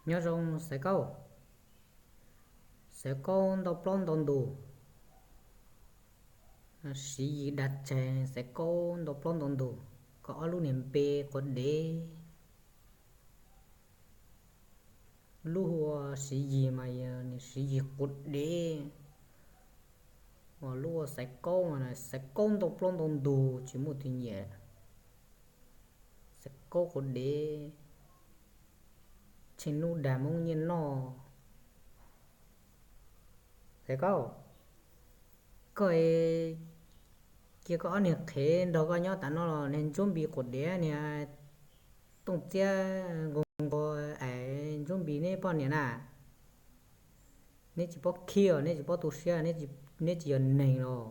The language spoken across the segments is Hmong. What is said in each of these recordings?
Nyob zoo Xaiv Kaub. Xaiv Kaub ntau plaub ntau ntug. Siv Yis dag tseg Xaiv Kaub ntau plaub ntau ntug. Koj ob lub niag npe quav dev. Lub hu ua Siv Yis mas yog niag Siv Yis quav dev, uas lub ua Xaiv Kaub mas Xaiv Kaub ntau plaub ntau ntug tsis muaj tus nyiam. Xaiv Kaub quav dev, tsheej hnub dag Hmoob nyiaj noj. Xaiv Kaub, koj cia koj ob niag qhev nrog koj nyob tas no los niag Ntsuab Npis quav dev, niag Tooj Txiab nkaus nkaus es Ntsuab Npis neb poj niam na. Neb tsis paub khib os, neb tsis paub tu siab, neb tsis yog neeg los,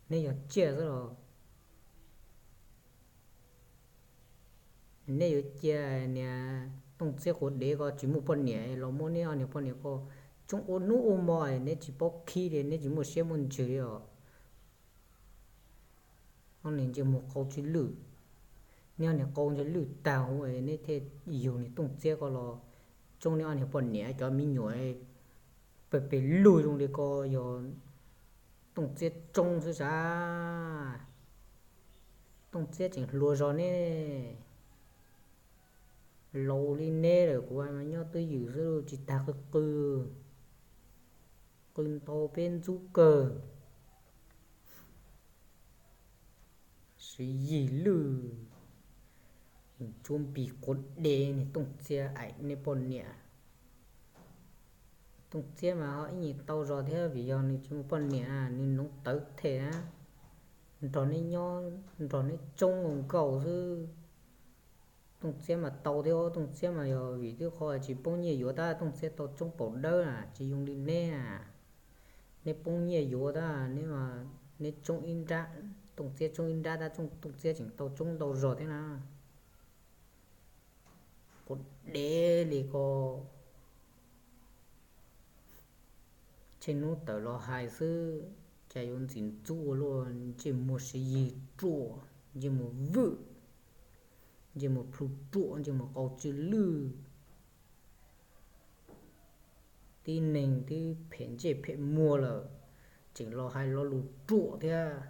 neb yog tsiaj xwb los. Neb yuav cia niag Tooj Txiab quav dev ko tsis muaj poj niam los muab neb ob niag poj niam ko tsoob ua hnub ua hmo, neb tsis paub khib li, neb tsis muaj siab muaj ntsws li os. Ob niag ntsej muag qau tsw lwj, neb ob niag qau ntsw lwj tag huv, neb thiaj yug niag Tooj Txiab ko los tsoob neb ob niag poj niam cov me nyuam pem pem lug zoo li ko yog Tooj Txiab tsoob xwb sav. Tooj Txiab tseem hluas zog ne. Laus li neb lawm kuv nyob twj ywm xwb tsis tag qw qw, qw ntau peb ntxub kawg. Siv Yis lwj, Ntsuab Npis quav dev, niag Tooj Txiab aim neb poj niam. Tooj Txiab mas ho ib nyuag tau zog thiab vim yog nws tsis muaj poj niam, nws noov tawv them na, nrog neb nyob nrog neb tsoob nkaus xwb. Tooj Txiab mas tau thiab, Tooj Txiab mas yog vim twb qhov tsis poob nyiaj yuav tab Tooj Txiab tau tsoob paum dawb na, tsis zoo li neb na. Neb poob nyiaj yuav tab neb, neb tsoob ib nrab, Tooj Txiab tsoob ib nrab tab Tooj Txiab tseem tau tsoob ntau zog thiab na. Quav dev li ko, tsheej hnub tawm los hais xwb, cas yuav ntxim ntxub ua luaj, ntsej muag Siv Yis ruam, ntsej muag vwm, ntsej muag plhu ruam, ntsej muag qau tsw lwj. Tib neeg twb phem ntsej phem muag lawm, tseem los hais lo lus ruam thiab.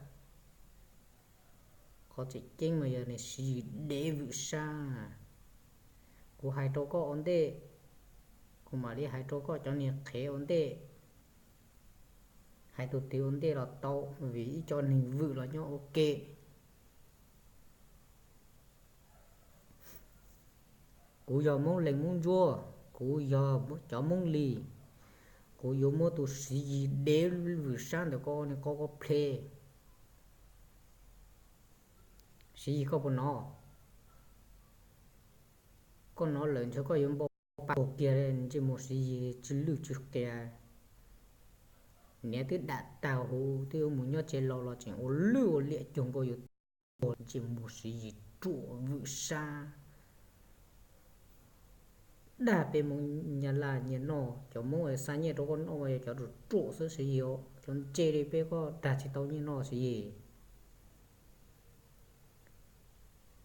Qhov tseem ceeb mas yog niag Siv Yis dev vwm sab. Kuv hais rau koj ua ntej, kuv mam li hais rau koj cov niag qhev ua ntej. Hais tus twg ua ntej los tau, vim ib co neeg vwm los nyob ua ke. Kuv yog Hmoob Lees Hmoob Ntsuab, kuv yog cov Hmoob Lis, kuv yuav muab tus Siv Yis dev vwm sab ntawm koj niag qau ko ple. Siv Yis koj puas hnov? Koj hnov lawm ntshe koj yuav npau pa kiag ntsej muag Siv Yis tsw lwj tsw qias. Niam twb dam tag huv twb yuav mus nyob tsev laus los tseem ua lwj ua liam cuag nkaus yuav tuag ntsej muag Siv Yis ruam vwm sab. Dag peb Hmoob Nyab Laj nyiaj noj, cov Hmoob xa nyiaj rau koj noj yog cov ruam ruam xwb Siv Yis, cov ntse li peb koj dag tsis tau nyiaj noj Siv Yis.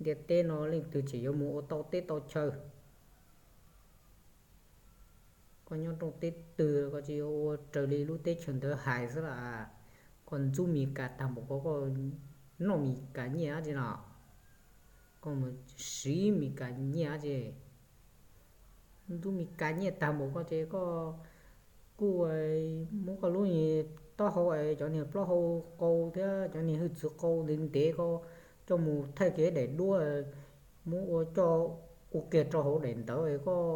Ntiaj teb no leej twg tseem yuav mus ua tau teb tau chaw. Koj nyob rooj teb twg koj tsis yuav ua raws li lub teb chaws ntawd hais xwb las. Koj ntxub Mes Kas tag npaum ko koj noj Mes Kas nyiaj dab tsi no? Koj mus siv Mes Kas nyiaj dab tsi? Ntxub Mes Kas nyiaj tag npaum ko ces koj kuj muab koj lub taub hau es cov niag plaub hau qau thiab cov niag hwj txwv qau ntev ntev ko coj mus thaij kiag daim duab, muab ua coj ua kiag rau hauv daim ntawv es koj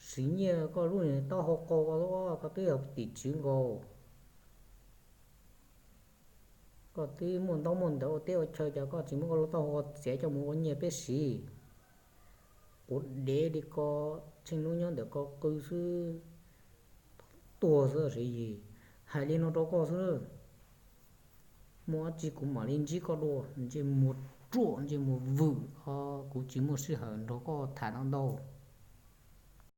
siv nyiaj koj lub niag taub hau qau ko, koj twb yog tim tswv nkaus. Koj twb muaj ntaub muaj ntawv ua teb ua chaw ces koj tsis muab koj lub taub hau txiav coj mus ua nyiaj peb siv. Quav dev li ko, tsheej hnub nyob ntawm ko qw xwb, tuag xwb Siv Yis. Hais li no rau koj xwb, muaj dab tsi kuv mam li ntsib koj dua. Ntsej muag ruam, ntsej muag vwm, kuv tsis muaj sij hawm nrog koj tham ntau ntau.